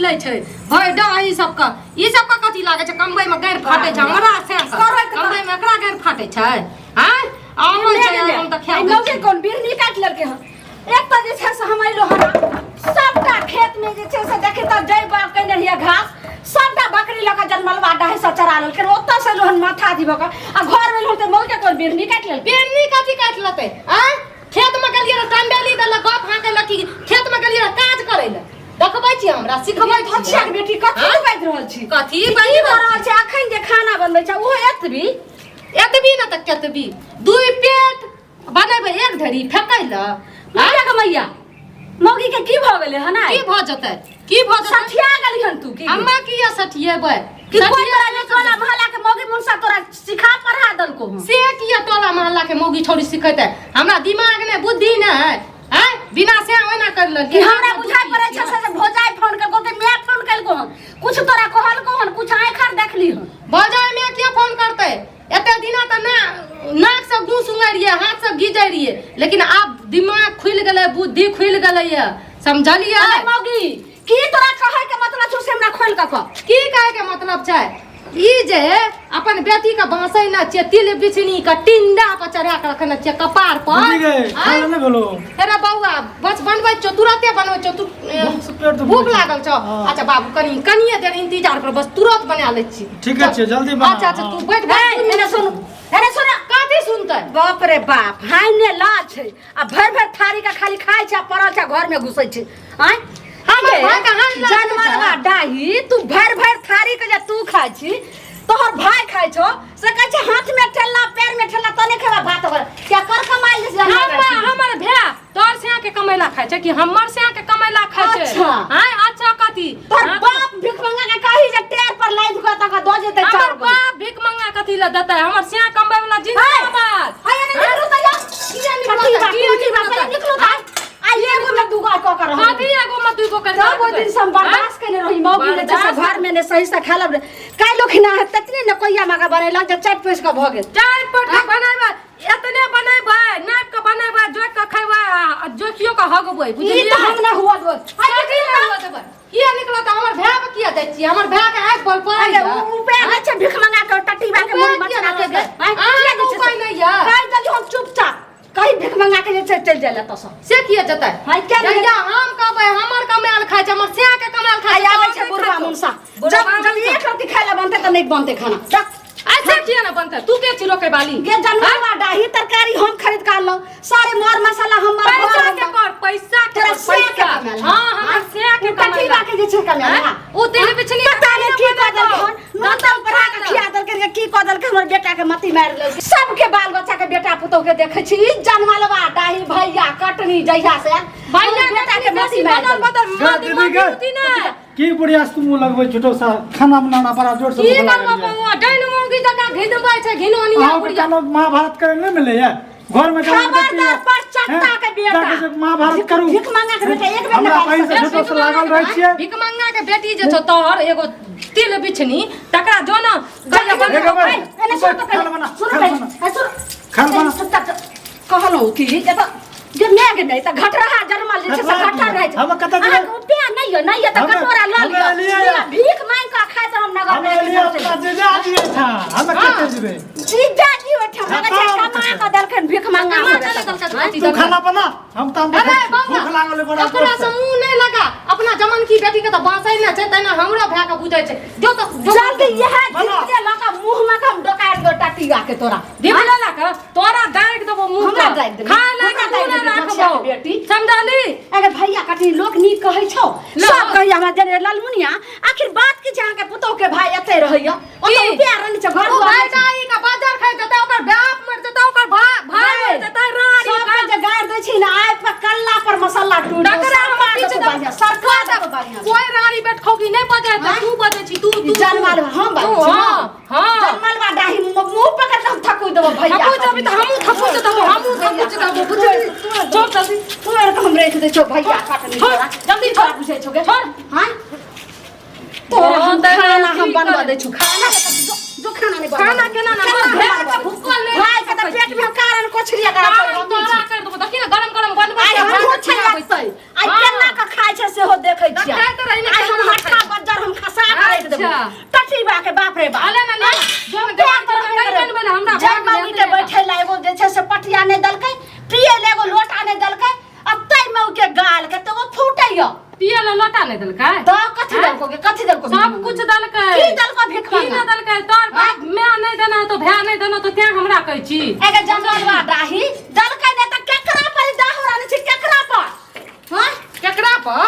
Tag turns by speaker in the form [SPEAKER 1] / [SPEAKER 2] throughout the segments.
[SPEAKER 1] मिलै छै भरि डाही सबके ई सबके कथी लागै छै कमबै मे गारि फाटै छै हमरा से कमबै मे एकरा गारि फाटै छै आँय आबै छै हम तऽ
[SPEAKER 2] खाय मौगी कोन बिरनी काटि लेलकै हन एक तऽ जे छै से हम अयलहुँ हन सबटा खेत मे जे छै से देखी तऽ जै बाग कयने रहियै घास सबटा बकरी लऽ कऽ जनमलवा डाही से चरा लेलकै ओतऽ से अयलहुँ हन माथा अथी भऽ कऽ आ घर मे अयलहुँ तऽ मौगी कोन बिरनी काटि लेलकै
[SPEAKER 1] बिरनी कथी काटि लेतै आँय खेत मे गेलियै रहए टंडेली देलक गप हाँकै लए कि खेत मे गेलियै रहए काज करै लए देखबै छी हमरा सिखबै छी
[SPEAKER 2] अच्छा के बेटी कथी
[SPEAKER 1] हाँ?
[SPEAKER 2] बाजि रहल छी
[SPEAKER 1] कथी
[SPEAKER 2] की
[SPEAKER 1] बाजि
[SPEAKER 2] भऽ रहल छै अखन जे खाना बनबै छै ओहो एतबी
[SPEAKER 1] एतबी ने तऽ केतबी दुइ पेट बनेबै एक धरी फेकै लए
[SPEAKER 2] मैया के मैया मौगी के की भऽ गेलै हन
[SPEAKER 1] की भऽ जेतै की भऽ जेतै
[SPEAKER 2] सठिया गेली हन तू की
[SPEAKER 1] अम्मा किया सठिएबै
[SPEAKER 2] कि कोई तोरा जे टोला मोहल्ला के मौगी मुनसा तोरा सिखा पढ़ा देलको हन
[SPEAKER 1] से किया टोला मोहल्ला के मौगी छौड़ी सिखेतै हमरा दिमाग नहि बुद्धि नहि है आँय बिना से ओना कर
[SPEAKER 2] कि
[SPEAKER 1] लेलकै
[SPEAKER 2] हमरा बुझाइ पड़ै छै से जे भौजाइ फोन कलको कि my phone कलको हन कुछ तोरा कहलको हन कुछ आँखि आर देखली हन
[SPEAKER 1] भौजाइ माय किया फोन करतै एते दिना तऽ ना नाक से गू सुंगै रहियै हाथ से गीजै रहियै लेकिन आब दिमाग खुलि गेलै बुद्धि खुलि गेलै ये समझलियै
[SPEAKER 2] अरे मौगी की तोरा कहै के मतलब छौ से हमरा खोलि कऽ कह
[SPEAKER 1] की कहै के मतलब छै ई जे अपन बेटी के बांसै न छियै तिल बिछनी के टिंडा पर चढ़ा के रखने छियै कपार पर
[SPEAKER 3] बुझि गए
[SPEAKER 1] आँय?
[SPEAKER 3] खाना नहि भेलो
[SPEAKER 1] अरे बौआ बस बनबै छौ तुरते बनबै छौ तू
[SPEAKER 3] भूख से पेट दुखबै
[SPEAKER 1] भूख
[SPEAKER 3] छै।
[SPEAKER 1] लागल छौ
[SPEAKER 3] हाँ।
[SPEAKER 1] अच्छा बाबू कनी कनिए देर इंतजार कर बस तुरंत बना लै छी
[SPEAKER 3] ठीके छै, जल्दी बना,
[SPEAKER 1] अच्छा अच्छा
[SPEAKER 3] हाँ।
[SPEAKER 1] तू बैठ
[SPEAKER 2] ए,
[SPEAKER 1] बैठ
[SPEAKER 2] एने सुन एने सुन
[SPEAKER 1] कथी सुनतै
[SPEAKER 2] बाप रे बाप हाइने लाज छै आ भरि भरि थारी के खाली खाइ छै आ पड़ल छै आ घर में घुसै छै आँय
[SPEAKER 1] हमर
[SPEAKER 2] गे,
[SPEAKER 1] भाय के हाथ लागल छै।
[SPEAKER 2] जनमरवा डाही तू भरि भरि थारी के जे तू खाइ छी तोहर भाय खाइ छौ से कहै छै हाथ में ठेलना पैर में ठेलना तने खेबा भात ओकर क्या कर कमाइ जे
[SPEAKER 1] हमर
[SPEAKER 2] जानवर
[SPEAKER 1] हमर भैया तोहर से के कमैला खाइ छै कि हमर से के कमैला खाइ छै
[SPEAKER 2] अच्छा।
[SPEAKER 1] आँय अच्छा कथी
[SPEAKER 2] तोहर
[SPEAKER 1] हाँ,
[SPEAKER 2] बाप भीख मंगा के कही जे टेर पर लादि कऽ तक दऽ जेतै
[SPEAKER 1] हमर
[SPEAKER 2] चाउर गोल।
[SPEAKER 1] बाप भीख मंगा कथी लए देतै हमर सिया कमबै वाला जिंदाबाद
[SPEAKER 2] हाय एने निकलू तऽ या
[SPEAKER 1] किया निकलू
[SPEAKER 2] कथी
[SPEAKER 1] तऽ?
[SPEAKER 2] बा
[SPEAKER 1] किया
[SPEAKER 2] कथी बा
[SPEAKER 1] निकलू
[SPEAKER 2] पहिले
[SPEAKER 1] तऽ?
[SPEAKER 2] निकलू तऽ आ एगो में दूगो कऽ के रहल
[SPEAKER 1] कथी एगो में दूगो कर
[SPEAKER 2] तब ओहि दिन से हम बर्दाश्त केने रही मौगी जे छै से
[SPEAKER 1] बर्दाश्त?
[SPEAKER 2] घर में ने सही से खाय लब काल्हि खिना है ततने ने कोइया माका बनेलक जे चाटि पैस के भऽ गेल
[SPEAKER 1] चारि पर के बनेबै एतने बनेबै नापि के बनेबै जोखि के खैबै आ जोखियो के हगबै
[SPEAKER 2] ई
[SPEAKER 1] बुझलियै
[SPEAKER 2] तऽ हम ना हुआ देबै
[SPEAKER 1] कथी नहि हुआ देबै किया निकलत हमर भाय के किया दै छियै हमर भाय के आँखि बल पड़ै
[SPEAKER 2] अरे उ उपाय नहि छै भीख मंगा के टटीबा के मुड़ी मचना के
[SPEAKER 1] किया
[SPEAKER 2] आँय, किया दै छै
[SPEAKER 1] उपाय नहि यऽ
[SPEAKER 2] कहि देलियौ हम चुपचाप कहीं भीख मंगा के जे छै चलि जाय लए तोसँ
[SPEAKER 1] से किया जेतै
[SPEAKER 2] हाय, किया नहि
[SPEAKER 1] जहिया हम कहबै हमर कमायल खाइ छै हमर सिया के कमायल खाइ
[SPEAKER 2] आइ
[SPEAKER 1] छै
[SPEAKER 2] आबै
[SPEAKER 1] तऽ
[SPEAKER 2] छै
[SPEAKER 1] हम नहि
[SPEAKER 2] बुढ़वा
[SPEAKER 1] खाइ छौ।
[SPEAKER 2] मुनसा
[SPEAKER 1] बुढ़वा
[SPEAKER 2] जब जब
[SPEAKER 1] मुनसा।
[SPEAKER 2] एक रोटी खाय लए बनतै तऽ नहि बनतै खाना जा
[SPEAKER 1] ऐसे किया ना बनतै तू के छी रोके वाली
[SPEAKER 2] गे जनमलवा डाही तरकारी हम खरीद के आनलहुँ सारे मर मसाला हमर
[SPEAKER 1] पैसा
[SPEAKER 2] घर
[SPEAKER 1] के कर पैसा के
[SPEAKER 2] तोरा
[SPEAKER 1] कर,
[SPEAKER 2] से के
[SPEAKER 1] पैसा
[SPEAKER 2] कमायल
[SPEAKER 1] हां हमर से के
[SPEAKER 2] कथी
[SPEAKER 1] कमायल
[SPEAKER 2] के जे छै कमायल
[SPEAKER 1] आँय? उ तेल बिछनी
[SPEAKER 2] पता नहि की कऽ देलकै हन नून तेल बढ़ा के खिया देलकै रे, की कऽ देलकै हमर बेटा के मती मारि लेलकै सबके बाल बच्चा के बेटा पुतोह के देखै छी ई जनमलवा डाही भैया कटनी जहिया से आयल,
[SPEAKER 1] भैया
[SPEAKER 2] हमर बेटा के मती मारि
[SPEAKER 1] बदल
[SPEAKER 2] देलकै।
[SPEAKER 1] बदल
[SPEAKER 3] गे
[SPEAKER 1] मती
[SPEAKER 3] दीदी
[SPEAKER 1] मती
[SPEAKER 3] गे
[SPEAKER 1] उती नै
[SPEAKER 3] की बुढ़िया से तू मुंह लगबै झूठो सा खाना बनाना बड़ा जोर से
[SPEAKER 1] की
[SPEAKER 3] भूख लागल
[SPEAKER 1] करबो
[SPEAKER 3] ये।
[SPEAKER 1] बौआ डाइन मौगी जकाँ घिनबै छै घिनौनिया
[SPEAKER 3] अहाँके
[SPEAKER 1] बुढ़िया
[SPEAKER 3] कहलहुँ महाभारत करे नहि मिलैया घर में जाके
[SPEAKER 2] खबरदार
[SPEAKER 3] देखिए,
[SPEAKER 2] पर चट्टा
[SPEAKER 3] हैं?
[SPEAKER 2] के बेटा।
[SPEAKER 3] जाके जे महाभारत करू
[SPEAKER 2] भीख मंगा के बेटा एक बेर
[SPEAKER 3] हमरा
[SPEAKER 2] नहि
[SPEAKER 3] बहिन से
[SPEAKER 2] बाजि
[SPEAKER 3] झूठो से लागल रहै छियै
[SPEAKER 1] भीख मंगा के बेटी जे छौ तोहर एगो तिल बिछनी तकरा जो न
[SPEAKER 2] जा,
[SPEAKER 1] कहिया
[SPEAKER 3] हे
[SPEAKER 1] बनबो
[SPEAKER 3] गबै,
[SPEAKER 2] एने
[SPEAKER 3] तू
[SPEAKER 2] सुन
[SPEAKER 3] बैठ,
[SPEAKER 2] तऽ
[SPEAKER 3] खाना बना,
[SPEAKER 2] सुन
[SPEAKER 3] खाना
[SPEAKER 2] पहिले,
[SPEAKER 3] बना।
[SPEAKER 2] ए, सुन।
[SPEAKER 3] खाना बना।
[SPEAKER 2] चुपचाप चुप। कहलहुँ कि एतऽ जे my गे नहि तऽ घटरहा जनमल जे छै से
[SPEAKER 3] घटरहा
[SPEAKER 2] घटर रहै छै
[SPEAKER 3] हम कतऽ जेबै?
[SPEAKER 2] अहाँके उपाय नहि यऽ नहि यऽ तऽ कटोरा लऽ
[SPEAKER 3] हमे
[SPEAKER 2] लिअ
[SPEAKER 3] एलियै
[SPEAKER 2] लिअ, भीख मांगि कऽ खाइ तऽ हम नगर
[SPEAKER 3] हम एलियै अपना जीजाजी एहिठाम हम कतऽ जेबै
[SPEAKER 2] जीजाजी ओहिठाम लगै छै
[SPEAKER 3] खतम
[SPEAKER 2] कमा कऽ देलखिन भीख मंगा
[SPEAKER 1] कमा कऽ देलखिन, कथी
[SPEAKER 3] तू खाना बना हम तऽ हम
[SPEAKER 1] अरे बौआ,
[SPEAKER 3] भूख लागल है बड़ा
[SPEAKER 1] एकरा
[SPEAKER 3] जोर
[SPEAKER 1] से
[SPEAKER 3] से।
[SPEAKER 1] मुंह नहि लगा अपना जमन की बेटी के तऽ बाँसै नहि छै तहिना हमरो भाय के बुझै छै जो तऽ जो
[SPEAKER 2] जल्दी इएह
[SPEAKER 3] बना।
[SPEAKER 2] धिपले लऽ कऽ मुँह मे कऽ हम डोकारि देबौ टटिया के तोरा
[SPEAKER 1] धिपले लऽ कऽ तोरा दागि देबो मुंह
[SPEAKER 2] हमरा
[SPEAKER 1] के।
[SPEAKER 2] दागि देबही।
[SPEAKER 1] खाय लए
[SPEAKER 2] हमरा
[SPEAKER 1] के
[SPEAKER 2] दागि
[SPEAKER 1] तू नहि
[SPEAKER 2] देबही,
[SPEAKER 1] राखबो
[SPEAKER 2] बच्चा के बेटी।
[SPEAKER 1] समझली
[SPEAKER 2] अरे भैया कटनी लोक नीक कहै छौ
[SPEAKER 1] लो।
[SPEAKER 2] सब कहैया हमरा जेने ललमुनिया आखिर बात की छै अहाँके पुतोह के भाई एते रहैया ओतऽ
[SPEAKER 1] की?
[SPEAKER 2] रुपया रहने छै घर
[SPEAKER 1] ओ
[SPEAKER 2] दुआर
[SPEAKER 1] भाई
[SPEAKER 2] नहि छै।
[SPEAKER 1] दाई के बाजार खाइ जेतै ओकर बाप मर जेतै ओकर भाई मर जेतै रानी
[SPEAKER 2] सबके जे गारि दै छी ने आइ पर कल्ला पर मसाला टूट
[SPEAKER 1] तकरा हम
[SPEAKER 2] सरकार
[SPEAKER 1] पीछ
[SPEAKER 2] देतौ बढ़िआँ सरकार देतौ बढ़िआँ
[SPEAKER 1] कोई रानी बैठ खोकी नहीं बजे त तू बजे छी तू तू
[SPEAKER 2] जनमल हम बाजै
[SPEAKER 1] तू
[SPEAKER 2] छी
[SPEAKER 1] हां हां
[SPEAKER 2] जनमल बा डाही मुंह पकड़ के हम थकू देबो भैया
[SPEAKER 1] थकू देबी त हमहूँ थकू देबो हमहूँ थकू देबो बुझली छोड़ जल्दी
[SPEAKER 2] तोड़ के हम रख दै छौ भैया काटनी
[SPEAKER 1] छोड़, जल्दी छोड़।
[SPEAKER 2] बुझै छौ गे
[SPEAKER 1] छोड़।
[SPEAKER 2] हां तोरा हम
[SPEAKER 1] तोरा
[SPEAKER 2] खाना हम
[SPEAKER 1] की
[SPEAKER 2] बनवा
[SPEAKER 1] करे?
[SPEAKER 2] दै छौ खाना के तऽ जो जो खाना नहीं बनवा
[SPEAKER 1] खाना केना ना
[SPEAKER 2] खाना
[SPEAKER 1] हमर
[SPEAKER 2] बनवा
[SPEAKER 1] भेड़ के
[SPEAKER 2] दै।
[SPEAKER 1] भूखल नहीं
[SPEAKER 2] भाई के तऽ पेट में कारण कोछरिया करा
[SPEAKER 1] कारण तोरा कर देबो देखी ना गरम गरम बनबै
[SPEAKER 2] आइ
[SPEAKER 1] छै
[SPEAKER 2] हमहूँ छै
[SPEAKER 1] खियाबै
[SPEAKER 2] आइ
[SPEAKER 1] हाँ।
[SPEAKER 2] केना के खाइ छै सेहो देखै छियै
[SPEAKER 1] देखैत रही ने
[SPEAKER 2] आइ हम
[SPEAKER 1] केना
[SPEAKER 2] हट्टा टटीबा के बाप रे बाप।
[SPEAKER 1] अले ना ना जो
[SPEAKER 2] क्या
[SPEAKER 1] कहीं बने हमरा
[SPEAKER 2] जय
[SPEAKER 1] भाग
[SPEAKER 2] मौगी के बैठे ला एगो जे छै से पटिया नहि देलकै, पिए ला एगो लोटा नहि देलकै, आ तै मौगी के गाल के तऽ ओ फूटैया।
[SPEAKER 1] पिए ला लोटा नहि देलकै
[SPEAKER 2] तऽ कथी देलको गे, कथी देलको?
[SPEAKER 1] सब कुछ देलकै।
[SPEAKER 2] की देलको भीख
[SPEAKER 1] की
[SPEAKER 2] मांगा?
[SPEAKER 1] नहि देलकै? तोर बाप माय नहि देना तो भाय नहि देना तो तें हमरा कहै छी।
[SPEAKER 2] एगे जंगलवा डाही देलकै नहि तऽ केकरा पर ई दाहो रानी छै, केकरा पर? हँ?
[SPEAKER 1] केकरा पर?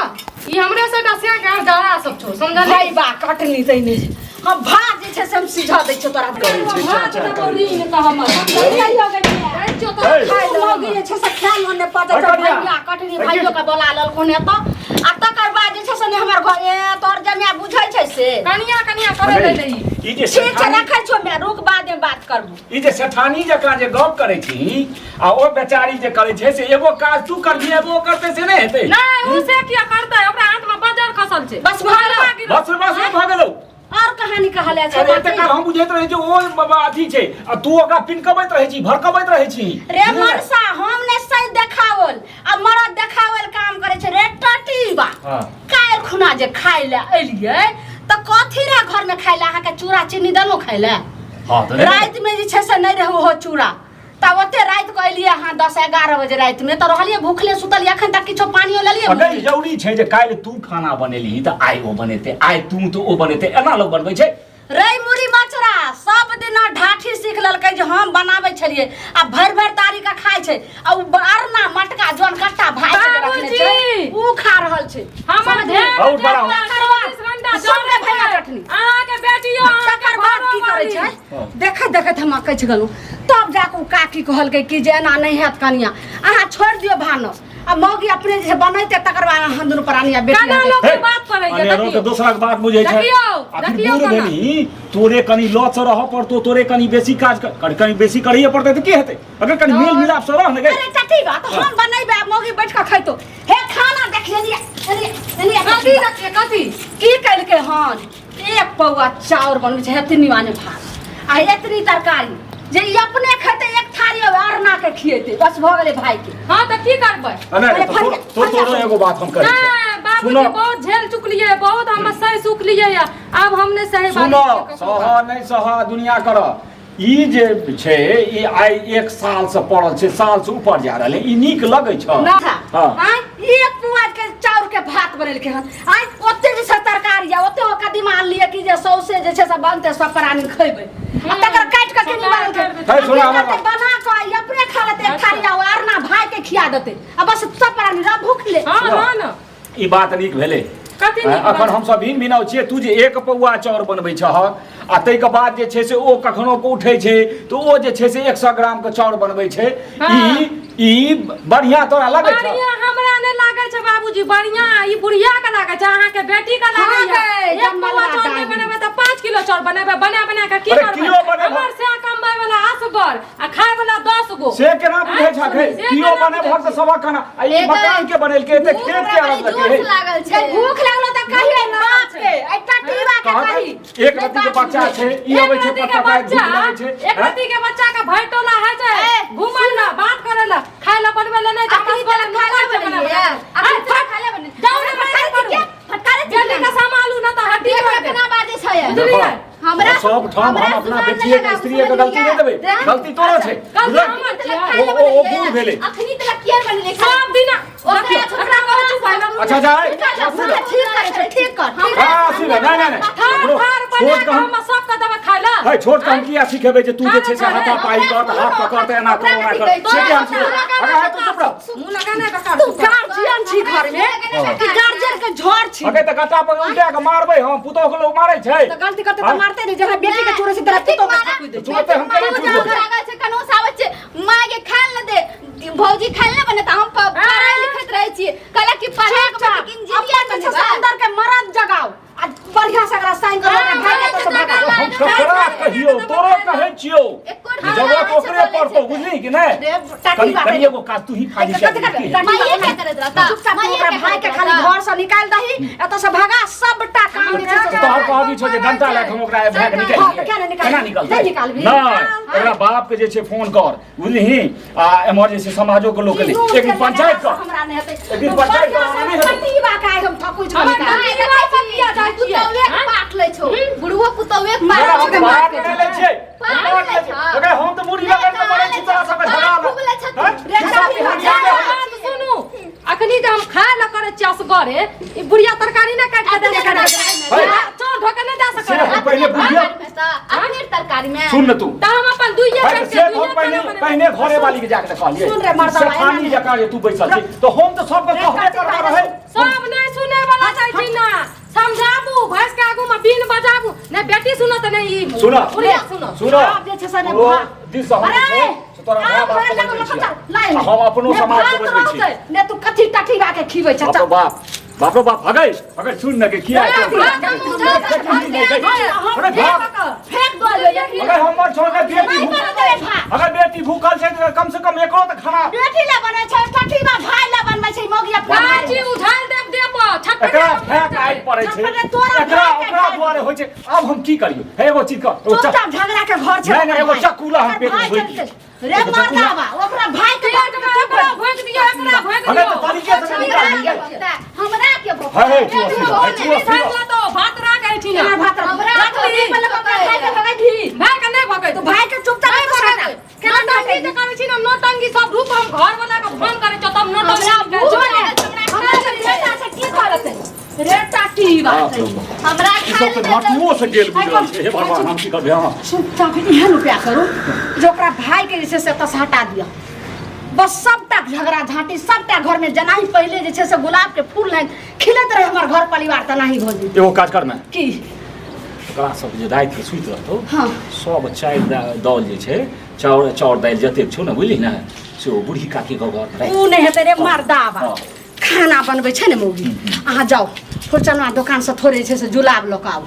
[SPEAKER 1] ई हमरे से डसिया के गहरा सब छौ, समझली?
[SPEAKER 2] भाई बा कटनी तै नहि, हम भात जे छै से हम सिझा दै छियौ तोरा।
[SPEAKER 4] करै छै,
[SPEAKER 1] भात
[SPEAKER 4] चाचा,
[SPEAKER 1] देबौ
[SPEAKER 4] करै
[SPEAKER 1] ऋण के हमर, समझली?
[SPEAKER 2] कहियो गे मिया।
[SPEAKER 1] जाइ छियौ तोरा
[SPEAKER 4] हे।
[SPEAKER 1] खाइ लए।
[SPEAKER 2] मौगी जे छै से खायल नहि पचै छै।
[SPEAKER 4] हे कनिया।
[SPEAKER 2] भैया कटनी
[SPEAKER 4] हे
[SPEAKER 2] भाइयो के बोला लेलखुन एतऽ, आ तकर बाद जे छै से नहि हमर घर ए तोहर जमाए बुझै छै से।
[SPEAKER 1] कनिया कनिया करै
[SPEAKER 4] अरे,
[SPEAKER 1] लए ई।
[SPEAKER 4] ई जे
[SPEAKER 2] ठीक छै,
[SPEAKER 4] सेठानी
[SPEAKER 2] रखै छियौ माय, रुक, बाद मे बात करबू।
[SPEAKER 4] ई जे सेठानी जकाँ जे गप करै छी आ ओ बेचारी जे करै छै से एगो काज तू करबही एगो ओ करतै से नहि हेतै।
[SPEAKER 1] नहि, उ से किया करतै? ओकरा हाथ में बजर खसल छै।
[SPEAKER 2] बस भऽ गेलौ।
[SPEAKER 4] बस बस भऽ गेलौ।
[SPEAKER 2] और कहानी कहले छै।
[SPEAKER 4] अरे एते काल हम बुझैत रहै जे ओ बाबा अथी छै आ तू ओकरा पिनकबैत रहै छी, भड़कबैत रहै छी।
[SPEAKER 2] रे मनसा, हम ने सही देखाओल आ मरद देखाओल काम करै छै रे टटीबा।
[SPEAKER 4] हाँ।
[SPEAKER 2] काल्हि खुना जे खाइ लए एलियै तऽ कथी रहे घर में खाइ लए? अहाँके चूड़ा चीनी देलहुँ खाइ लए?
[SPEAKER 4] हाँ, तऽ नहि।
[SPEAKER 2] राति में जे छै से नहि रहै ओहो चूड़ा, तब ओते राति के एलियै अहाँ 10-11 बजे राति में, तऽ रहलियै भूखले सुतलियै, एखन तक किछो पानियो लेलियै?
[SPEAKER 4] अगर जरूरी छै जे काल्हि तू खाना बनेलही तऽ आइ ओ बनेतै, आइ तू तऽ ओ बनेतै, एना लोक बनबै छै?
[SPEAKER 2] रे मुरी मचरा सब दिना ढाठी सीख लेलकै जे हम बनाबै छलियै आ भरि भरि तारी के खाइ छै, आ उ अरना मटका जौन कट्टा भाइ के जे रखने छै
[SPEAKER 1] बाबूजी!
[SPEAKER 2] उ खा रहल छै।
[SPEAKER 1] हमर
[SPEAKER 2] समझलियै?
[SPEAKER 1] ध्यान
[SPEAKER 4] बहुत बड़ा हो।
[SPEAKER 1] 24 घंटा
[SPEAKER 2] सुन रे भैया
[SPEAKER 1] जरै छै।
[SPEAKER 2] कटनी।
[SPEAKER 1] अहाँके बेटियो, अहाँके
[SPEAKER 2] तकर बाद की करै
[SPEAKER 1] घरोवाली।
[SPEAKER 2] छै?
[SPEAKER 4] हाँ।
[SPEAKER 2] देखैत देखैत हम अकछि गेलहुँ, तब जाके उ काकी कहलकै कि जे एना नहि हैत कनिया, अहाँ छोड़ि दियौ भानस, आ मौगी अपने जे छै बनेतै, तकर बाद अहाँ दुनू प्राणी आ बेटी
[SPEAKER 1] केना
[SPEAKER 2] आबै।
[SPEAKER 1] लोक
[SPEAKER 4] हे,
[SPEAKER 1] बात करै छै?
[SPEAKER 4] अनेरो के
[SPEAKER 1] देखियौ।
[SPEAKER 4] दोसराक बात बुझै छै।
[SPEAKER 1] देखियौ,
[SPEAKER 4] आ फिर
[SPEAKER 1] देखियौ
[SPEAKER 4] बूढ़
[SPEAKER 1] केना।
[SPEAKER 4] भेलही, तोरे कनि लच रहऽ पड़तौ, तोरे कनि बेसी काज कनि बेसी करैए पड़तै तऽ की हेतै? अगर कनि मेल मिलाप से रह ने गे।
[SPEAKER 2] अरे चाची बा तऽ हम बनेबै आ मौगी बैठ कऽ खैतो। हे खाना देखिए एनी एनी एनी।
[SPEAKER 1] कथी देखिए कथी?
[SPEAKER 2] की केलकै हन? एक पौआ चाउर बनबै छै, एतनी माने भात आ एतनी तरकारी जे ई अपने खेतै, एक थारी अरना के खिएतै, बस भऽ गेलै भाई के।
[SPEAKER 1] हाँ तऽ की करबै?
[SPEAKER 4] अरे,
[SPEAKER 2] अरे,
[SPEAKER 4] तो
[SPEAKER 2] फरिया- फरिया
[SPEAKER 4] तोरो एगो बात हम करै
[SPEAKER 1] नहि
[SPEAKER 4] छियौ।
[SPEAKER 1] बाबूजी,
[SPEAKER 4] सुनो।
[SPEAKER 1] बहुत झेल चुकलियै, बहुत हम सही सुखलियै, आब हम नहि सही बात
[SPEAKER 4] सुनो,
[SPEAKER 1] ककरो।
[SPEAKER 4] सह नहि सह दुनिया कर, ई जे छै ई आइ एक साल से पड़ल छै, साल से ऊपर जा रहल है, ई नीक लगै छ?
[SPEAKER 2] ना।
[SPEAKER 4] हाँ।
[SPEAKER 2] आँय, एक पुआ के चाउर के भात बनेलकै हन, आँय ओते जे छै तरकारी आ ओते ओ कदीमा आनलियै कि जे सौंसे जे छै से बनतै, सब प्राणी खैबै, आ तकर काटि कऽ केनी बनेलकै?
[SPEAKER 4] हे, सुना
[SPEAKER 2] आ की
[SPEAKER 4] हमर
[SPEAKER 2] करतै?
[SPEAKER 4] बात।
[SPEAKER 2] बना कऽ ई अपने खा लेतै एक थारी आ ओ अरना भाई के खिया देतै आ बस सब प्राणी रह भूखले।
[SPEAKER 1] हाँ हाँ न।
[SPEAKER 4] ई बात नीक भेलै?
[SPEAKER 1] कथी नीक
[SPEAKER 4] अखन
[SPEAKER 1] भेलै?
[SPEAKER 4] हमसब भिन भिनाउ छियै, तू जे एक पौआ चाउर बनबै छहक आ ताहिके बाद जे छै से ओ कखनो के उठै छै तऽ ओ जे छै से 100 ग्राम के चाउर बनबै छै।
[SPEAKER 1] हाँ।
[SPEAKER 4] ई ई बढ़िया तोरा लगै छौ?
[SPEAKER 1] बढ़िया हमरा नहि लागै छै बाबूजी, बढ़िया ई बुढ़िया के लागै छै, अहाँके बेटी के
[SPEAKER 2] हाँ
[SPEAKER 1] लागै
[SPEAKER 2] गै,
[SPEAKER 1] एक पौआ
[SPEAKER 2] जमलवा
[SPEAKER 1] चाउर नहि
[SPEAKER 2] डाली।
[SPEAKER 1] बनेबै तऽ 5 किलो चाउर बनेबै, बना बना कऽ की
[SPEAKER 4] अरे
[SPEAKER 1] करबै?
[SPEAKER 4] किलो बनेबै।
[SPEAKER 1] हमर से कमबै वाला असगर आ खाय वाला 10 गो।
[SPEAKER 4] से केना बुझै छह गे?
[SPEAKER 1] से
[SPEAKER 4] कियो
[SPEAKER 1] केना
[SPEAKER 4] बनेबहक
[SPEAKER 1] बुझै
[SPEAKER 4] तऽ सबक खाना आ ई
[SPEAKER 5] एकर
[SPEAKER 4] मकान के बनेलकै एते
[SPEAKER 5] भूख
[SPEAKER 4] खेत के
[SPEAKER 5] बड़ी
[SPEAKER 4] आरत
[SPEAKER 5] जोर
[SPEAKER 4] लगे
[SPEAKER 5] से लागल
[SPEAKER 2] जे
[SPEAKER 5] छै।
[SPEAKER 2] भूख लागलो तऽ कहियै बाप के, एहि टटीबा के कही।
[SPEAKER 4] एक रत्ती के बच्चा छै ई,
[SPEAKER 1] एक
[SPEAKER 4] अबै छै
[SPEAKER 1] रत्ती के
[SPEAKER 4] पटका
[SPEAKER 1] बच्चा,
[SPEAKER 4] भूख लगै छै।
[SPEAKER 1] एक रत्ती के बच्चा के भरि टोला होइ छै
[SPEAKER 5] ए,
[SPEAKER 1] घुमै ला, बात करै ला, खाय ला बनबै ला नहि छै,
[SPEAKER 5] अखनी
[SPEAKER 1] हमरा
[SPEAKER 5] तक खाय ला
[SPEAKER 1] सबके नौकर छै
[SPEAKER 5] बनेलियै।
[SPEAKER 1] बना बना।
[SPEAKER 5] अखनी
[SPEAKER 1] आइ,
[SPEAKER 5] तक खाय ला बनेलियै।
[SPEAKER 1] जाउ ने,
[SPEAKER 5] फटकारे
[SPEAKER 1] करू।
[SPEAKER 5] छी के? फटकारे छी
[SPEAKER 1] बेटी
[SPEAKER 5] के?
[SPEAKER 1] के सम्हालू ना तऽ हड्डी
[SPEAKER 5] देख
[SPEAKER 1] तोड़ि देब।
[SPEAKER 5] केना बाजै छै।
[SPEAKER 1] बुझलियै?
[SPEAKER 5] हमरा
[SPEAKER 4] सब ठाम
[SPEAKER 5] हमरा
[SPEAKER 4] हम अपना
[SPEAKER 5] सुधार
[SPEAKER 4] बेटिए
[SPEAKER 5] नहि
[SPEAKER 4] के स्त्रीए के
[SPEAKER 5] लगाबू,
[SPEAKER 4] गलती नहि देबै,
[SPEAKER 5] समझलियै?
[SPEAKER 4] गलती तोरो छै।
[SPEAKER 1] गलती
[SPEAKER 4] बुझलक?
[SPEAKER 1] हमर छियै।
[SPEAKER 4] ओ ओ ओ बूढ़ भेलै।
[SPEAKER 5] अखनी तक किया बनेलियै?
[SPEAKER 1] सब दिना
[SPEAKER 5] ओकरा
[SPEAKER 1] देखियौ,
[SPEAKER 5] छोकरा
[SPEAKER 1] एकरा कहू चुप भए जाउ।
[SPEAKER 4] अच्छा जा ए।
[SPEAKER 2] ठीक करै छै, ठीक कर, ठीक।
[SPEAKER 4] हाँ, सुन, नहीं नहीं नहीं,
[SPEAKER 1] थार
[SPEAKER 4] ओकरो
[SPEAKER 1] थार बना
[SPEAKER 4] छोट
[SPEAKER 1] कऽ
[SPEAKER 4] के हम
[SPEAKER 1] हम सबके देबै खाय ला।
[SPEAKER 4] है, छोट के हम किया सिखेबै जे तू जे छै से हाथा पाई कर, हाथ पकड़, तऽ एना कर, ओना कर, से किया हम सिखेबै? अरे है, तू चुप रह।
[SPEAKER 1] मुँह लगा ना ककर।
[SPEAKER 2] तू गार्जियन छी घर में कि गार्जियन के झोर छी?
[SPEAKER 4] अगे तऽ गट्टा पर उल्टा के मारबै हम, पुतोह के लोग मारै छै।
[SPEAKER 2] तऽ गलती करते तऽ मारते नहीं, जरा बेटी के चोरे से तेरा पुतोह के थकुई दे।
[SPEAKER 4] तुरते हम केना
[SPEAKER 5] बहुत
[SPEAKER 4] छूट
[SPEAKER 5] जोर
[SPEAKER 4] देबै?
[SPEAKER 5] लागल छै, कनो से आबै छै, माँ के खाय ले दे, भौजी खाय ले बने, तऽ हम पढ़ाई लिखैत रहै छियै, कहलक कि पढ़ाई के बदले इंजीनियर
[SPEAKER 2] अपन जे छै से
[SPEAKER 5] बनेबै।
[SPEAKER 2] अंदर के मरद जगाओ आ बढ़िया से एकरा साइन करो, ओकरा भाई के तो भगाओ।
[SPEAKER 4] हम ककरा कहियौ? तोरो कहै छियौ,
[SPEAKER 5] एको ढंग
[SPEAKER 4] जरूरत
[SPEAKER 5] लागै छै
[SPEAKER 4] ओकरे
[SPEAKER 5] बोलै
[SPEAKER 4] पड़तौ,
[SPEAKER 5] छै।
[SPEAKER 4] बुझली कि नहि?
[SPEAKER 2] रे, टाटी
[SPEAKER 4] कनि
[SPEAKER 2] बाटे।
[SPEAKER 4] कनि एगो काज तू ही खाली
[SPEAKER 2] कथी
[SPEAKER 4] कर।
[SPEAKER 2] करबै? टाटी
[SPEAKER 5] माइए
[SPEAKER 2] बाटे।
[SPEAKER 5] क्या करैत रहता?
[SPEAKER 2] चुपचाप
[SPEAKER 5] माइए
[SPEAKER 2] ओकरा
[SPEAKER 5] क्या
[SPEAKER 2] भाई के
[SPEAKER 5] करैत
[SPEAKER 2] खाली
[SPEAKER 5] रहता?
[SPEAKER 2] घर से निकाल दही, एतऽ से भगा, सबटा काम जे छै से।
[SPEAKER 4] तोहर कहबी छौ जे डंटा लए कऽ हम ओकरा भाग निकालि
[SPEAKER 2] हाँ, तऽ किया नहि निकालबी?
[SPEAKER 4] केना निकलतै?
[SPEAKER 2] नहि निकालबी?
[SPEAKER 4] नहि, ओकरा बाप के जे छै फोन कर, बुझलिही? आ एम्हर जे छै समाजो के लोक के
[SPEAKER 2] नून
[SPEAKER 4] एक दिन
[SPEAKER 2] तेल
[SPEAKER 4] पंचायत
[SPEAKER 2] लगाला
[SPEAKER 4] कर।
[SPEAKER 2] हमरा नहि हेतै।
[SPEAKER 4] एक दिन पंचायत
[SPEAKER 2] बढ़िआँ
[SPEAKER 4] कर,
[SPEAKER 2] से
[SPEAKER 4] हमरा नहि हेतै।
[SPEAKER 2] टटीबा के आइ हम थकुचि कऽ
[SPEAKER 1] हमर
[SPEAKER 2] निकालबै।
[SPEAKER 1] दादी के बात पर किया जाइ छियै?
[SPEAKER 5] पुतौहे के पाट लै छौ।
[SPEAKER 1] के दे
[SPEAKER 2] अपने
[SPEAKER 4] है।
[SPEAKER 1] चोर ढोके नहीं जा
[SPEAKER 4] से
[SPEAKER 1] सकै
[SPEAKER 4] हम पहिले बुझिया
[SPEAKER 5] अपने तरकारी में
[SPEAKER 4] सुन न तू
[SPEAKER 1] त हम अपन दुइये
[SPEAKER 4] है,
[SPEAKER 1] बेर
[SPEAKER 4] से
[SPEAKER 1] के
[SPEAKER 4] हम
[SPEAKER 1] दुइये
[SPEAKER 4] पहिले
[SPEAKER 1] खाना बनेबै।
[SPEAKER 4] पहिने घरे वाली के जाके कहलिए
[SPEAKER 2] सुन रे मर्दवा,
[SPEAKER 4] से खानी
[SPEAKER 2] एना
[SPEAKER 4] जकाँ जे तू बैसल छी तो हम तऽ सबके कहबे करबा रहै
[SPEAKER 1] सब नहीं सुने वाला छै छी ना समझाबू भैंस के आगू में बीन बजाबू नहीं बेटी सुनत नहीं ई
[SPEAKER 4] सुन
[SPEAKER 1] बुढ़िया सुनत
[SPEAKER 4] सुन
[SPEAKER 2] आब जे छै से ने
[SPEAKER 4] ओ
[SPEAKER 2] भात।
[SPEAKER 4] दिस हम
[SPEAKER 2] अरे,
[SPEAKER 4] छै से तोरा माय
[SPEAKER 2] आब
[SPEAKER 4] बाप
[SPEAKER 2] घरे
[SPEAKER 4] के
[SPEAKER 2] लगो
[SPEAKER 4] बचबै
[SPEAKER 2] लखो
[SPEAKER 4] छियै।
[SPEAKER 2] चल, लाइन।
[SPEAKER 4] आ हम अपनो
[SPEAKER 2] ने
[SPEAKER 4] समाज के
[SPEAKER 2] भात
[SPEAKER 4] बचबै छी
[SPEAKER 2] रहतै, ने तू कथी टठी के खिबै छ
[SPEAKER 4] बाप
[SPEAKER 2] चल
[SPEAKER 4] रे बाप बाप रे बाप हगै हगै सुन न के किया
[SPEAKER 1] अरे भात हम उठा के
[SPEAKER 4] अरे भात
[SPEAKER 2] फेंक दो ये
[SPEAKER 4] अगर हमर छोड़ के बेटी
[SPEAKER 2] नहीं
[SPEAKER 4] भूख
[SPEAKER 2] बनतै भात
[SPEAKER 4] अगर बेटी भूखल छै तऽ कम से कम एकरो तऽ खाना
[SPEAKER 2] बेटी ले बनै छै टठी बा भाई ले बनबै छै मौगी अपना
[SPEAKER 1] गाछी उझाल देब दे पर छटपटे
[SPEAKER 4] एकरा फेंक आइ पड़ै छै
[SPEAKER 2] छटपटे तोरा
[SPEAKER 4] एकरा
[SPEAKER 2] भाय के
[SPEAKER 4] ओकरा
[SPEAKER 2] भाय।
[SPEAKER 4] दुआरे होइ छै आब हम की करियौ हे एगो चीज कर एगो
[SPEAKER 2] चुपचाप झगड़ा के घर छै
[SPEAKER 4] नहीं, नहीं, एगो
[SPEAKER 2] भाई।
[SPEAKER 4] चक्कू ला हम
[SPEAKER 2] ओकर
[SPEAKER 4] पेट में
[SPEAKER 2] भाई
[SPEAKER 4] भोंकि।
[SPEAKER 2] चलतै। रे मर्दावा ओकरा भाई के
[SPEAKER 1] पेट में एकरा भोंक दियो एकरा भोंक
[SPEAKER 4] अरे
[SPEAKER 1] दियो
[SPEAKER 4] तऽ तरीके से निकाल दियै।
[SPEAKER 5] हमरा के भोग
[SPEAKER 4] हे हे तू असली हे तू
[SPEAKER 1] नहीं
[SPEAKER 4] असली
[SPEAKER 1] भात ला तो भात राख ऐठी ना
[SPEAKER 2] केना भात
[SPEAKER 5] हमरा
[SPEAKER 2] रख ली पहिले ओकरा भाई के भगाई दी
[SPEAKER 1] भाई के नहीं भगै
[SPEAKER 2] तो भाई के चुपचाप
[SPEAKER 1] नहीं
[SPEAKER 2] तो
[SPEAKER 1] भगै
[SPEAKER 2] केना
[SPEAKER 1] नौटंकी जे करै छी ना नौटंकी सब रूप हम घर वाला के फोन करै छौ तब
[SPEAKER 5] हमरा
[SPEAKER 1] नौटंकी
[SPEAKER 5] भूख
[SPEAKER 1] करै
[SPEAKER 5] लागल
[SPEAKER 1] छौ।
[SPEAKER 5] छै,
[SPEAKER 2] हमरा
[SPEAKER 5] हमरा
[SPEAKER 2] के बेटा से की करत रे टाटी बात
[SPEAKER 4] बाप रे बाप।
[SPEAKER 5] हमरा
[SPEAKER 4] ई सब तऽ नटुओ से गेल गुजरल छै हे भगवान हम की करबै हँ
[SPEAKER 2] चुपचाप एहन उपाय करू जे ओकरा भाई के जे छै से एतऽ से हटा दिअ बस सबटा झगड़ा झांटी सबटा घर में जेनाही पहिले जे छै से गुलाब के फूल नहि खिलैत रहे हमर घर परिवार तेनाही भऽ जेतै
[SPEAKER 4] एगो काज कर ने
[SPEAKER 2] की
[SPEAKER 4] ओकरा सब जे राति के सुति रहतौ
[SPEAKER 2] हाँ।
[SPEAKER 4] सब चारि दालि जे छै चाउर चाउर दालि जतेक छौ ने बुझली ने से ओ बूढ़ी काकी के घर में राखि
[SPEAKER 2] उ नहि हेतै रे मर्दाबा
[SPEAKER 4] हाँ।
[SPEAKER 2] खाना बनबै छै ने मौगी अहाँ जाउ फुलचनवा दोकानसँ थोड़े जे छै से जुलाब लऽ कऽ आउ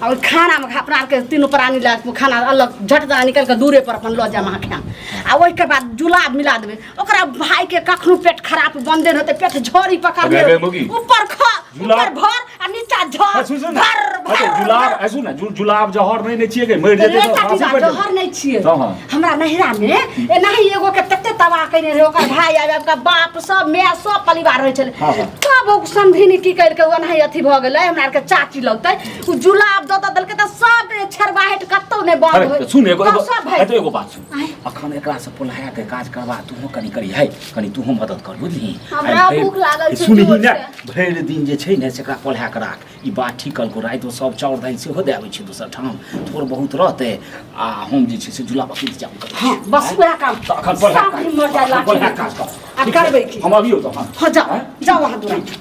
[SPEAKER 2] आ ओहि खानामे अपना आरके तीनू प्राणी लए खाना अलग झट दना निकालि कऽ दूरे पर अपन लऽ जायब अहाँ खायब आ ओहिके बाद जुलाब मिला देबै ओकरा भाईके कखनो पेट खराब बन्दे नहि होतै पेट झोरी पकड़ने
[SPEAKER 4] अगे, अगे, मौगी।
[SPEAKER 2] ऊपर ख
[SPEAKER 4] जुलाब-
[SPEAKER 2] ऊपर भर आ नीचा झर
[SPEAKER 4] है, सुन सुन
[SPEAKER 2] भर
[SPEAKER 4] है,
[SPEAKER 2] भर
[SPEAKER 4] जुलाब है, सुन ने जुलाब जहर नहि ने छियै गे मरि जेतै
[SPEAKER 2] रे
[SPEAKER 4] तऽ
[SPEAKER 2] काकी
[SPEAKER 4] फांसी
[SPEAKER 2] बा,
[SPEAKER 4] पड़ि जेतै।
[SPEAKER 2] जहर नहि छियै
[SPEAKER 4] हँ, हँ।
[SPEAKER 2] हमरा नैहरा में एनाही एगो के तते तबाह कयने रहै ओकर भाय आबि आबि कऽ बाप सब माय सब परिवार रहै छलै
[SPEAKER 4] हँ, हँ।
[SPEAKER 2] तब ओ समधिनी की करिके ओ एनाही अथी भऽ गेलै हमरा आरके चाची लगतै ओ जुलाब दऽ दऽ देलकै तऽ सब छेरवाहट कतौ नहि बंद
[SPEAKER 4] अरे
[SPEAKER 2] होइ
[SPEAKER 4] तऽ सुन एगो
[SPEAKER 2] तब
[SPEAKER 4] एगो
[SPEAKER 2] सब
[SPEAKER 4] है
[SPEAKER 2] भाय
[SPEAKER 4] तऽ एगो बात सुन
[SPEAKER 2] आँय।
[SPEAKER 4] अखन एकरा से पोल्हा के काज करबा तूहो कनि करी है कनि तूहो मदद कर बुझली
[SPEAKER 5] हमरा
[SPEAKER 4] आइ भरि-
[SPEAKER 5] भूख लागल छै
[SPEAKER 4] सुनही
[SPEAKER 5] जोर
[SPEAKER 4] ने
[SPEAKER 5] से।
[SPEAKER 4] भरि दिन जे छै ने से एकरा पोल्हा के राख ई बात ठीक कहलको रातिमे सब चाउर दालि सेहो दए आबै छै दोसर ठाम थोड़ बहुत रहतै आ हम जे छै से जुलाबक इंतजाम करै
[SPEAKER 2] हँ बस वएह काम
[SPEAKER 4] तऽ अखन पोल्हा
[SPEAKER 2] सब मर जाय
[SPEAKER 4] अखन पोल्हा काज कर
[SPEAKER 2] आ
[SPEAKER 4] ठीक छै?
[SPEAKER 2] करबै की
[SPEAKER 4] हम अबियौ तहन
[SPEAKER 2] हँ जाउ
[SPEAKER 4] आँय?
[SPEAKER 2] जाउ अहाँ तुरन्त